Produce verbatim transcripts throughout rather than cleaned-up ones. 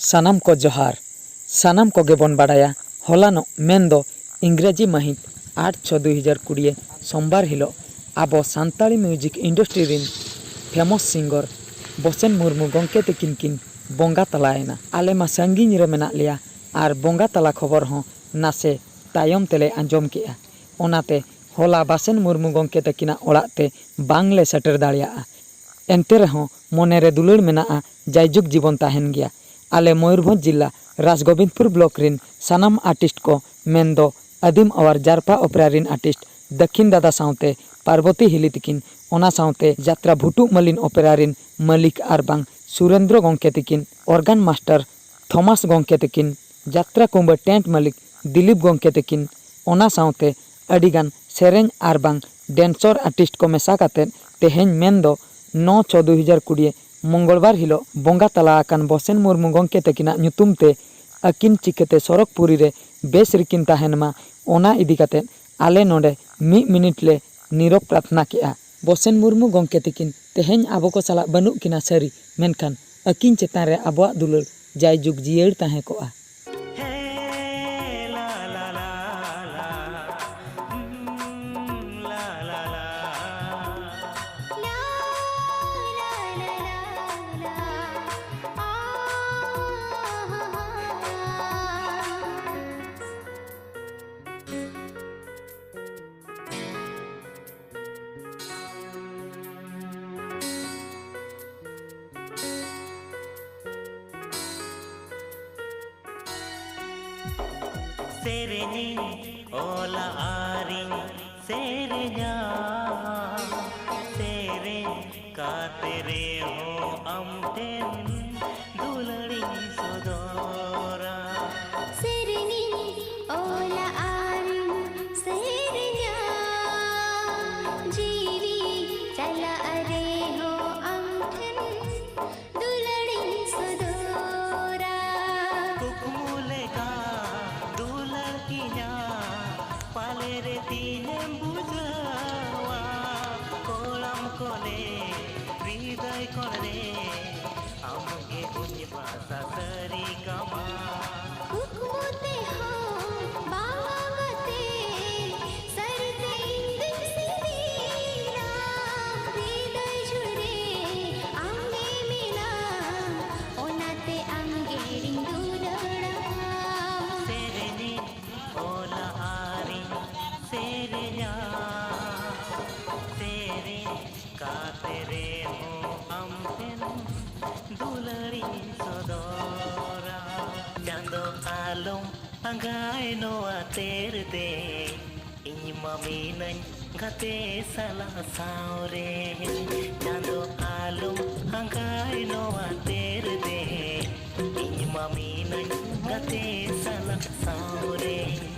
ᱥᱟᱱᱟᱢ ᱠᱚ ᱡᱚᱦᱟᱨ᱾ ᱥᱟᱱᱟᱢ ᱠᱚᱜᱮ ᱵᱚᱱ ᱵᱟᱲᱟᱭᱟ, ᱦᱚᱞᱟᱱᱚᱜ ᱢᱮᱱᱫᱚ ᱤᱝᱨᱮᱡᱤ ᱢᱟᱹᱦᱤᱛ ᱟᱴ ᱪᱷᱚ ᱫᱩᱭ ᱦᱟᱡᱟᱨ ᱠᱩᱲᱤ ᱥᱳᱢᱵᱟᱨ ᱦᱤᱞᱳᱜ ᱟᱵᱚ ᱥᱟᱱᱛᱟᱲᱤ ᱢᱤᱭᱩᱡᱤᱠ ᱤᱱᱰᱟᱥᱴᱨᱤ ᱨᱤᱱ ᱯᱷᱮᱢᱚᱥ ᱥᱤᱝᱜᱚᱨ ᱵᱚᱥᱮᱱ ᱢᱩᱨᱢᱩ ᱜᱚᱢᱠᱮ ᱛᱟᱹᱠᱤᱱ ᱠᱤᱱ ᱵᱚᱸᱜᱟ ᱛᱟᱞᱟᱭᱮᱱᱟ᱾ ᱟᱞᱮ ᱢᱟ ᱥᱟᱺᱜᱤᱧ ᱨᱮ ᱢᱮᱱᱟᱜ ᱞᱮᱭᱟ ᱟᱨ ᱵᱚᱸᱜᱟ ᱛᱟᱞᱟ ᱠᱷᱚᱵᱚᱨ ᱦᱚᱸ ᱱᱟᱥᱮ ᱛᱟᱭᱚᱢ ᱛᱮᱞᱮ ᱟᱸᱡᱚᱢ ᱠᱮᱜᱼᱟ᱾ ᱚᱱᱟᱛᱮ ᱦᱚᱞᱟ ᱵᱟᱥᱮᱱ ᱢᱩᱨᱢᱩ ᱜᱚᱢᱠᱮ ᱛᱟᱹᱠᱤᱱᱟᱜ ᱚᱲᱟᱜ ᱛᱮ ᱵᱟᱝᱞᱮ ᱥᱮᱴᱮᱨ ᱫᱟᱲᱮᱭᱟᱜᱼᱟ᱾ ᱮᱱᱛᱮ ᱨᱮᱦᱚᱸ ᱢᱚᱱᱮᱨᱮ ᱫᱩᱞᱟᱹᱲ ᱢᱮᱱᱟᱜᱼᱟ, ᱡᱟᱭᱡᱩᱜᱽ ᱡᱤᱵᱚᱱ ᱛᱟᱦᱮᱱ ᱜᱮᱭᱟ᱾ ᱟᱞᱮ ᱢᱚᱭᱩᱨᱵᱷᱚᱸᱡᱽ ᱡᱤᱞᱟ ᱨᱟᱡᱽᱜᱳᱵᱤᱱᱫᱽᱯᱩᱨ ᱵᱞᱚᱠ ᱨᱤᱱ ᱥᱟᱱᱟᱢ ᱟᱨᱴᱤᱥᱴ ᱠᱚ ᱢᱮᱱᱫᱚ ᱟᱹᱫᱤᱢ ᱟᱣᱟᱨ ᱡᱟᱨᱯᱟ ᱚᱯᱮᱨᱟ ᱨᱤᱱ ᱟᱨᱴᱤᱥᱴ ᱫᱟᱹᱠᱷᱤᱱ ᱫᱟᱫᱟ ᱥᱟᱶᱛᱮ ᱯᱟᱨᱵᱚᱛᱤ ᱦᱤᱞᱤ ᱛᱤᱠᱤᱱ, ᱚᱱᱟ ᱥᱟᱶᱛᱮ ᱡᱟᱛᱨᱟ ᱵᱷᱩᱴᱩᱜ ᱢᱟᱹᱞᱤᱱ ᱚᱯᱮᱨᱟ ᱨᱤᱱ ᱢᱟᱹᱞᱤᱠ ᱟᱨ ᱵᱟᱝ ᱥᱩᱨᱮᱱᱫᱨᱚ ᱜᱚᱢᱠᱮ ᱛᱤᱠᱤᱱ, ᱚᱨᱜᱟᱱ ᱢᱟᱥᱴᱟᱨ ᱛᱷᱚᱢᱟᱥ ᱜᱚᱢᱠᱮ ᱛᱤᱠᱤᱱ, ᱡᱟᱛᱨᱟ ᱠᱩᱢᱵᱟᱹ ᱴᱮᱱᱴ ᱢᱟᱹᱞᱤᱠ ᱫᱤᱞᱤᱯ ᱜᱚᱢᱠᱮ ᱛᱤᱠᱤᱱ, ᱚᱱᱟ ᱥᱟᱶᱛᱮ ᱟᱹᱰᱤᱜᱟᱱ ᱥᱮᱨᱮᱧ ᱟᱨ ᱵᱟᱝ ᱰᱮᱱᱥᱚᱨ ᱟᱨᱴᱤᱥᱴ ᱠᱚ ᱢᱮᱥᱟ ᱠᱟᱛᱮ ᱛᱮᱦᱮᱧ ᱢᱮᱱᱫᱚ ᱱᱚ ᱪᱷᱚ ᱫᱩᱭ ᱦᱟᱡᱟᱨ ᱠᱩᱲᱤ ᱢᱚᱝᱜᱚᱞᱵᱟᱨ ᱦᱤᱞᱳᱜ ᱵᱚᱸᱜᱟ ᱛᱟᱞᱟ ᱟᱠᱟᱱ ᱵᱚᱥᱮᱱ ᱢᱩᱨᱢᱩ ᱜᱚᱢᱠᱮ ᱛᱟᱹᱠᱤᱱᱟᱜ ᱧᱩᱛᱩᱢ ᱛᱮ ᱟᱹᱠᱤᱱ ᱪᱤᱠᱟᱹᱛᱮ ᱥᱚᱨᱚᱜᱽᱯᱩᱨᱤ ᱨᱮ ᱵᱮᱥ ᱨᱮᱠᱤᱱ ᱛᱟᱦᱮᱱ ᱢᱟ, ᱚᱱᱟ ᱤᱫᱤ ᱠᱟᱛᱮ ᱟᱞᱮ ᱱᱚᱰᱮ ᱢᱤᱫ ᱢᱤᱱᱤᱴ ᱞᱮ ᱱᱤᱨᱚᱵ ᱯᱨᱟᱨᱛᱷᱱᱟ ᱠᱮᱜᱼᱟ᱾ ᱵᱚᱥᱮᱱ ᱢᱩᱨᱢᱩ ᱜᱚᱢᱠᱮ ᱛᱤᱠᱤᱱ ᱛᱮᱦᱮᱧ ᱟᱵᱚ ᱠᱚ ᱥᱟᱞᱟᱜ ᱵᱟᱹᱱᱩᱜ ᱠᱤᱱᱟ ᱥᱟᱹᱨᱤ, ᱢᱮᱱᱠᱷᱟᱱ ᱟᱹᱠᱤᱱ ᱪᱮᱛᱟᱱ ᱨᱮ ᱟᱵᱚᱣᱟᱜ ᱫᱩᱞᱟᱹᱲ ᱡᱟᱭᱡᱩᱜᱽ ᱡᱤᱭᱟᱹᱲ ᱛᱟᱦᱮᱸ ᱠᱚᱜᱼᱟ᱾ ᱥᱮᱨᱮᱧᱤᱧ ᱚᱞᱟ ᱟᱨᱤᱧ ᱥᱮᱨᱮᱧᱟ, ᱥᱮᱨᱮᱧ ᱠᱟᱛᱮ ᱨᱮᱦᱚᱸ ᱟᱢ ᱴᱷᱮᱱ ᱫᱩᱞᱟᱹᱲᱤᱧ ᱥᱚᱫᱚᱨᱟ᱾ ᱥᱮᱨᱮᱧᱤᱧ ᱚᱞᱟ ᱟᱨᱤᱧ ᱥᱮᱨᱮᱧᱟ, ᱡᱤᱣᱤ ᱪᱟᱞᱟᱜ ᱨᱮᱦᱚᱸ ᱟᱢ ᱴᱷᱮᱱ ᱫᱩᱞᱟᱹᱲᱤᱧ ᱥᱚᱫᱚᱨᱟ᱾ ᱠᱩᱠᱢᱩ ᱞᱮᱠᱟ ᱫᱩᱞᱟᱹᱲ ᱠᱤᱧᱟ, ᱯᱟᱞᱮ ᱨᱮ ᱛᱤᱱᱮᱢ ᱵᱩᱡᱷᱟᱹᱣᱟ᱾ ᱠᱚᱲᱟᱢ ᱠᱚᱞᱮ ᱦᱨᱤᱫᱚᱭ ᱠᱚᱲ ᱨᱮ ᱟᱢ ᱪᱟᱸᱫᱚ ᱟᱞᱚᱢ ᱟᱸᱜᱟᱭ ᱱᱚᱣᱟ ᱛᱮᱨ ᱫᱮ, ᱤᱧ ᱢᱟ ᱢᱤᱱᱟᱹᱧ ᱜᱟᱛᱮ ᱥᱟᱞᱟᱜ ᱥᱟᱶᱨᱮ᱾ ᱪᱟᱸᱫᱚ ᱟᱞᱚᱢ ᱟᱸᱜᱟᱭ ᱱᱚᱣᱟ ᱛᱮᱨ ᱫᱮ, ᱤᱧ ᱢᱟ ᱢᱤᱱᱟᱹᱧ ᱜᱟᱛᱮ ᱥᱟᱞᱟᱜ ᱥᱟᱶᱨᱮ᱾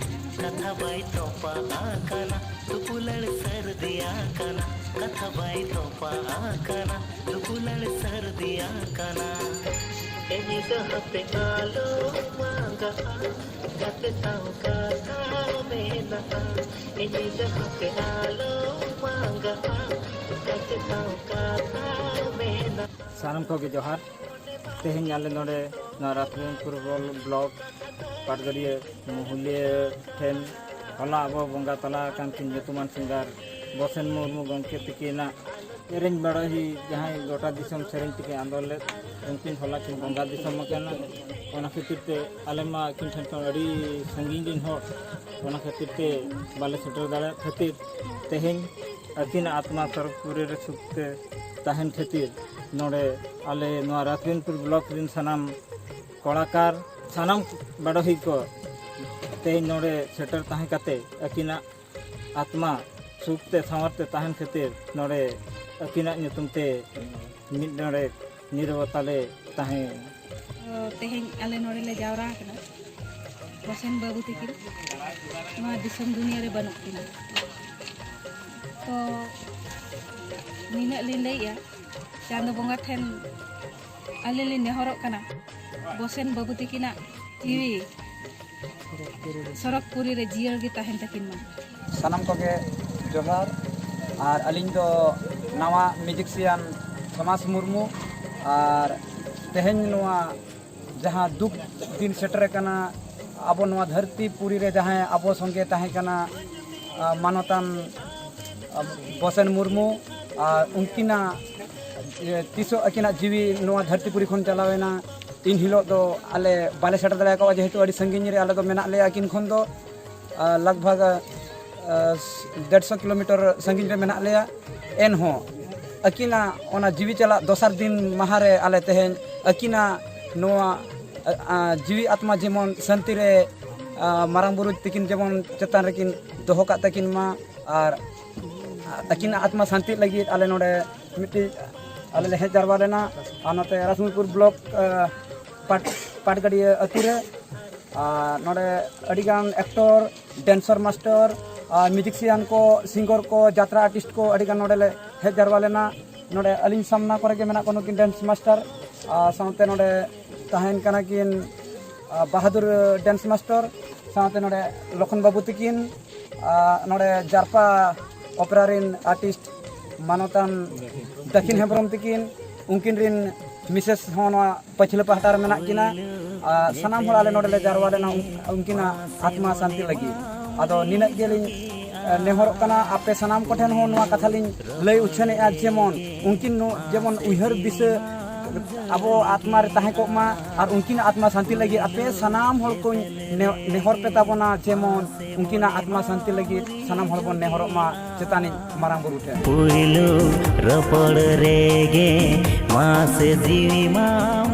ᱠᱟᱛᱷᱟ ᱵᱟᱭ ᱛᱚᱯᱟ ᱟᱠᱟᱱᱟ, ᱫᱩᱯᱩᱞᱟᱹᱲ ᱥᱟᱹᱨᱫᱤ ᱟᱠᱟᱱᱟ᱾ ᱠᱟᱛᱷᱟ ᱵᱟᱭ ᱛᱚᱯᱟ ᱟᱠᱟᱱᱟ, ᱫᱩᱯᱩᱞᱟᱹᱲ ᱥᱟᱹᱨᱫᱤ ᱟᱠᱟᱱᱟ᱾ ᱮ ᱧᱤᱫᱟᱹ ᱦᱟᱯᱮ ᱟᱞᱚ ᱢᱟᱸᱜᱟᱜᱼᱟ, ᱜᱟᱛᱮ ᱥᱟᱶ ᱠᱟᱛᱷᱟ ᱢᱮᱱᱟᱜᱼᱟ᱾ ᱮ ᱧᱤᱫᱟᱹ ᱦᱟᱯᱮ ᱟᱞᱚ ᱢᱟᱸᱜᱟᱜᱼᱟ, ᱜᱟᱛᱮ ᱥᱟᱶ ᱠᱟᱛᱷᱟ ᱢᱮᱱᱟᱜᱼᱟ᱾ ᱥᱟᱱᱟᱢ ᱠᱚᱜᱮ ᱡᱚᱦᱟᱨ᱾ ᱛᱮᱦᱮᱧ ᱟᱞᱮ ᱱᱚᱰᱮ ᱱᱚᱣᱟ ᱨᱟᱥᱜᱚᱱᱡᱯᱩᱨ ᱵᱞᱚᱠ ᱯᱟᱴᱜᱟᱹᱰᱤᱭᱟᱹ ᱢᱩᱦᱩᱞᱤᱭᱟᱹ ᱴᱷᱮᱱ ᱦᱚᱞᱟ ᱟᱵᱚ ᱵᱚᱸᱜᱟ ᱛᱟᱞᱟ ᱟᱠᱟᱱ ᱠᱤᱱ ᱧᱩᱛᱩᱢᱟᱱ ᱥᱤᱝᱜᱟᱨ ᱵᱚᱥᱮᱱ ᱢᱩᱨᱢᱩ ᱜᱚᱢᱠᱮ ᱛᱤᱠᱤᱱᱟᱜ ᱥᱮᱨᱮᱧ ᱵᱟᱰᱟᱭ ᱡᱟᱦᱟᱸᱭ ᱜᱚᱴᱟ ᱫᱤᱥᱚᱢ ᱥᱮᱨᱮᱧ ᱛᱮᱠᱤᱱ ᱟᱸᱫᱳᱲ ᱞᱮᱫ, ᱩᱱᱠᱤᱱ ᱦᱚᱞᱟ ᱠᱤᱱ ᱵᱚᱸᱜᱟ ᱫᱤᱥᱚᱢ ᱟᱠᱟᱱᱟ᱾ ᱚᱱᱟ ᱠᱷᱟᱹᱛᱤᱨ ᱛᱮ ᱟᱞᱮ ᱢᱟ ᱟᱹᱠᱤᱱ ᱴᱷᱮᱱ ᱠᱷᱚᱱ ᱟᱹᱰᱤ ᱥᱟᱺᱜᱤᱧ ᱨᱮᱱ ᱦᱚᱲ, ᱚᱱᱟ ᱠᱷᱟᱹᱛᱤᱨ ᱛᱮ ᱵᱟᱞᱮ ᱥᱮᱴᱮᱨ ᱫᱟᱲᱮᱭᱟᱜ ᱠᱷᱟᱹᱛᱤᱨ ᱛᱮᱦᱮᱧ ᱟᱹᱠᱤᱱᱟᱜ ᱟᱛᱢᱟ ᱥᱚᱨᱚᱜᱽᱯᱩᱨᱤ ᱨᱮ ᱥᱩᱠ ᱛᱮ ᱛᱟᱦᱮᱱ ᱠᱷᱟᱹᱛᱤᱨ ᱱᱚᱰᱮ ᱟᱞᱮ ᱱᱚᱣᱟ ᱨᱟᱥᱜᱚᱱᱡᱯᱩᱨ ᱵᱞᱚᱠ ᱨᱮᱱ ᱥᱟᱱᱟᱢ ᱠᱚᱲᱟᱠᱟᱨ, ᱥᱟᱱᱟᱢ ᱵᱟᱰᱚᱦᱤ ᱠᱚ ᱛᱮᱦᱮᱧ ᱱᱚᱰᱮ ᱥᱮᱴᱮᱨ ᱛᱟᱦᱮᱸ ᱠᱟᱛᱮ ᱟᱹᱠᱤᱱᱟᱜ ᱟᱛᱢᱟ ᱥᱩᱠ ᱛᱮ ᱥᱟᱶᱟᱨ ᱛᱮ ᱛᱟᱦᱮᱱ ᱠᱷᱟᱹᱛᱤᱨ ᱱᱚᱰᱮ ᱟᱹᱠᱤᱱᱟᱜ ᱧᱩᱛᱩᱢ ᱛᱮ ᱢᱤᱫ ᱱᱚᱰᱮ ᱱᱤᱨᱚᱵᱚᱛᱟ ᱞᱮ ᱛᱟᱦᱮᱸ᱾ ᱛᱚ, ᱛᱮᱦᱮᱧ ᱟᱞᱮ ᱱᱚᱰᱮ ᱞᱮ ᱡᱟᱣᱨᱟ ᱟᱠᱟᱱᱟ ᱵᱚᱥᱮᱱ ᱵᱟᱹᱵᱩ ᱛᱤᱠᱤᱱ ᱱᱚᱣᱟ ᱫᱤᱥᱚᱢ ᱫᱩᱱᱤᱭᱟᱹ ᱨᱮ ᱵᱟᱹᱱᱩᱜ ᱠᱤᱱᱟ᱾ ᱛᱚ, ᱱᱤᱱᱟᱹᱜ ᱞᱤᱧ ᱞᱟᱹᱭᱮᱜᱼᱟ, ᱪᱟᱸᱫᱚ ᱵᱚᱸᱜᱟ ᱴᱷᱮᱱ ᱟᱞᱮ ᱞᱮ ᱱᱮᱦᱚᱨᱚᱜ ᱠᱟᱱᱟ, ᱵᱚᱥᱮᱱ ᱵᱟᱹᱵᱩ ᱛᱤᱠᱤᱱᱟᱜ ᱡᱤᱣᱤ ᱥᱚᱨᱚᱜᱽᱯᱩᱨᱤ ᱨᱮ ᱡᱤᱭᱟᱹᱲ ᱜᱮ ᱛᱟᱦᱮᱱ ᱛᱟᱹᱠᱤᱱ ᱢᱟ᱾ ᱥᱟᱱᱟᱢ ᱠᱚᱜᱮ ᱡᱚᱦᱟᱨ᱾ ᱟᱨ ᱟᱹᱞᱤᱧ ᱫᱚ ᱱᱟᱣᱟ ᱢᱤᱭᱩᱡᱤᱥᱤᱭᱟᱱ ᱛᱷᱚᱢᱟᱥ ᱢᱩᱨᱢᱩ᱾ ᱟᱨ ᱛᱮᱦᱮᱧ ᱱᱚᱣᱟ ᱡᱟᱦᱟᱸ ᱫᱩᱠ ᱫᱤᱱ ᱥᱮᱴᱮᱨ ᱟᱠᱟᱱᱟ, ᱟᱵᱚ ᱱᱚᱣᱟ ᱫᱷᱟᱹᱨᱛᱤ ᱯᱩᱨᱤ ᱨᱮ ᱡᱟᱦᱟᱸᱭ ᱟᱵᱚ ᱥᱚᱸᱜᱮ ᱛᱟᱦᱮᱸ ᱠᱟᱱᱟ, ᱟ, ᱢᱟᱱᱚᱛᱟᱱ, ᱟ, ᱵᱚᱥᱮᱱ ᱢᱩᱨᱢᱩ, ᱟᱨ ᱩᱱᱠᱤᱱᱟᱜ, ᱮ, ᱛᱤᱥᱚᱜ ᱟᱹᱠᱤᱱᱟᱜ ᱡᱤᱣᱤ ᱱᱚᱣᱟ ᱫᱷᱟᱹᱨᱛᱤ ᱯᱩᱨᱤ ᱠᱷᱚᱱ ᱪᱟᱞᱟᱣ ᱮᱱᱟ, ᱤᱱ ᱦᱤᱞᱳᱜ ᱫᱚ ᱟᱞᱮ ᱵᱟᱞᱮ ᱥᱮᱴᱮᱨ ᱫᱟᱲᱮ ᱠᱟᱣᱟ, ᱡᱮᱦᱮᱛᱩ ᱟᱹᱰᱤ ᱥᱟᱺᱜᱤᱧ ᱨᱮ ᱟᱞᱮ ᱫᱚ ᱢᱮᱱᱟᱜ ᱞᱮᱭᱟ ᱟᱹᱠᱤᱱ ᱠᱷᱚᱱ ᱫᱚ᱾ ᱟ, ᱞᱟᱜᱽ ᱵᱷᱟᱜᱽ, ᱟ, ᱰᱮᱲᱥᱚ ᱠᱤᱞᱳᱢᱤᱴᱟᱨ ᱥᱟᱺᱜᱤᱧ ᱨᱮ ᱢᱮᱱᱟᱜ ᱞᱮᱭᱟ᱾ ᱮᱱᱦᱚᱸ ᱟᱹᱠᱤᱱᱟᱜ ᱚᱱᱟ ᱡᱤᱣᱤ ᱪᱟᱞᱟᱜ ᱫᱚᱥᱟᱨ ᱫᱤᱱ ᱢᱟᱦᱟ ᱨᱮ ᱟᱞᱮ ᱛᱮᱦᱮᱧ ᱟᱹᱠᱤᱱᱟᱜ ᱱᱚᱣᱟ ᱟ, ᱟ, ᱡᱤᱣᱤ ᱟᱛᱢᱟ ᱡᱮᱢᱚᱱ ᱥᱟᱱᱛᱤ ᱨᱮ, ᱟ, ᱢᱟᱨᱟᱝ ᱵᱩᱨᱩ ᱛᱟᱹᱠᱤᱱ ᱡᱮᱢᱚᱱ ᱪᱮᱛᱟᱱ ᱨᱮᱠᱤᱱ ᱫᱚᱦᱚ ᱠᱟᱜ ᱛᱟᱹᱠᱤᱱ ᱢᱟ, ᱟᱨ ᱟᱹᱠᱤᱱᱟᱜ ᱟᱛᱢᱟ ᱥᱟᱱᱛᱤ ᱞᱟᱹᱜᱤᱫ ᱟᱞᱮ ᱱᱚᱰᱮ ᱢᱤᱫᱴᱤᱡ ᱟᱞᱮ ᱞᱮ ᱦᱮᱡ ᱡᱟᱨᱣᱟ ᱞᱮᱱᱟ᱾ ᱟᱨ ᱱᱚᱛᱮ ᱨᱟᱥᱢᱩᱞᱯᱩᱨ ᱵᱞᱚᱠ, ᱟ, ᱯᱟᱴ-, ᱯᱟᱴᱜᱟᱹᱰᱤᱭᱟᱹ ᱟᱹᱛᱩ ᱨᱮ, ᱟᱨ ᱱᱚᱰᱮ ᱟᱹᱰᱤᱜᱟᱱ ᱮᱠᱴᱚᱨ, ᱰᱮᱱᱥᱚᱨ ᱢᱟᱥᱴᱟᱨ, ᱟᱨ ᱢᱤᱣᱡᱤᱠᱥᱤᱭᱟᱱ ᱠᱚ, ᱥᱤᱝᱜᱚᱨ ᱠᱚ, ᱡᱟᱛᱨᱟ ᱟᱨᱴᱤᱥᱴ ᱠᱚ ᱟᱹᱰᱤᱜᱟᱱ ᱱᱚᱰᱮ ᱞᱮ ᱦᱮᱡ ᱡᱟᱨᱣᱟ ᱞᱮᱱᱟ᱾ ᱱᱚᱰᱮ ᱟᱹᱞᱤᱧ ᱥᱟᱢᱱᱟ ᱠᱚᱨᱮ ᱜᱮ ᱢᱮᱱᱟᱜ ᱠᱚᱣᱟ ᱱᱩᱠᱤᱱ ᱰᱮᱱᱥ ᱢᱟᱥᱴᱟᱨ, ᱟᱨ ᱥᱟᱶᱛᱮ ᱱᱚᱰᱮ ᱛᱟᱦᱮᱱ ᱠᱟᱱᱟ ᱠᱤᱱ, ᱟᱨ ᱵᱟᱦᱟᱫᱩᱨ ᱰᱮᱱᱥ ᱢᱟᱥᱴᱟᱨ, ᱥᱟᱶᱛᱮ ᱱᱚᱰᱮ ᱞᱚᱠᱷᱚᱱ ᱵᱟᱹᱵᱩ ᱛᱤᱠᱤᱱ, ᱟᱨ ᱱᱚᱰᱮ ᱡᱟᱨᱯᱟ ᱚᱯᱮᱨᱟ ᱨᱮᱱ ᱟᱨᱴᱤᱥᱴ ᱢᱟᱱᱚᱛᱟᱱ ᱫᱟᱹᱠᱷᱤᱱ ᱦᱮᱢᱵᱨᱚᱢ ᱛᱤᱠᱤᱱ, ᱩᱱᱠᱤᱱ ᱨᱮᱱ ᱢᱤᱥᱮᱥ ᱦᱚᱸ ᱱᱚᱣᱟ ᱯᱟᱹᱪᱷᱞᱟᱹ ᱯᱟᱦᱴᱟ ᱨᱮ ᱢᱮᱱᱟᱜ ᱠᱤᱱᱟ᱾ ᱟᱨ ᱥᱟᱱᱟᱢ ᱦᱚᱲ ᱟᱞᱮ ᱱᱚᱰᱮ ᱞᱮ ᱡᱟᱨᱣᱟ ᱞᱮᱱᱟ ᱩᱱ-, ᱩᱱᱠᱤᱱᱟᱜ ᱟᱛᱢᱟ ᱥᱟᱱᱛᱤ ᱞᱟᱹᱜᱤᱫ᱾ ᱟᱫᱚ ᱱᱤᱱᱟᱹᱜ ᱜᱮᱞᱤᱧ, ᱮ, ᱱᱮᱦᱚᱨᱚᱜ ᱠᱟᱱᱟ, ᱟᱯᱮ ᱥᱟᱱᱟᱢ ᱠᱚᱴᱷᱮᱱ ᱦᱚᱸ ᱱᱚᱣᱟ ᱠᱟᱛᱷᱟ ᱞᱤᱧ ᱞᱟᱹᱭ ᱩᱪᱷᱟᱹᱱᱮᱜᱼᱟ, ᱡᱮᱢᱚᱱ ᱩᱱᱠᱤᱱ ᱱᱚ-, ᱡᱮᱢᱚᱱ ᱩᱭᱦᱟᱹᱨ ᱫᱤᱥᱟᱹ ᱟᱵᱚ ᱟᱛᱢᱟ ᱨᱮ ᱛᱟᱦᱮᱸ ᱠᱚᱜ ᱢᱟ, ᱟᱨ ᱩᱱᱠᱤᱱᱟᱜ ᱟᱛᱢᱟ ᱥᱟᱱᱛᱤ ᱞᱟᱹᱜᱤᱫ ᱟᱯᱮ ᱥᱟᱱᱟᱢ ᱦᱚᱲ ᱠᱚᱧ ᱱᱮ-, ᱱᱮᱦᱚᱨ ᱯᱮ ᱛᱟᱵᱚᱱᱟ, ᱡᱮᱢᱚᱱ ᱩᱱᱠᱤᱱᱟᱜ ᱟᱛᱢᱟ ᱥᱟᱱᱛᱤ ᱞᱟᱹᱜᱤᱫ ᱥᱟᱱᱟᱢ ᱦᱚᱲ ᱵᱚᱱ ᱱᱮᱦᱚᱨᱚᱜ ᱢᱟ ᱪᱮᱛᱟᱱᱤᱡ ᱢᱟᱨᱟᱝ ᱵᱩᱨᱩ ᱴᱷᱮᱱ᱾ ᱯᱩᱭᱞᱩ ᱨᱚᱯᱚᱲ ᱨᱮᱜᱮ ᱢᱟᱥᱮ ᱡᱤᱣᱤ ᱢᱟᱢ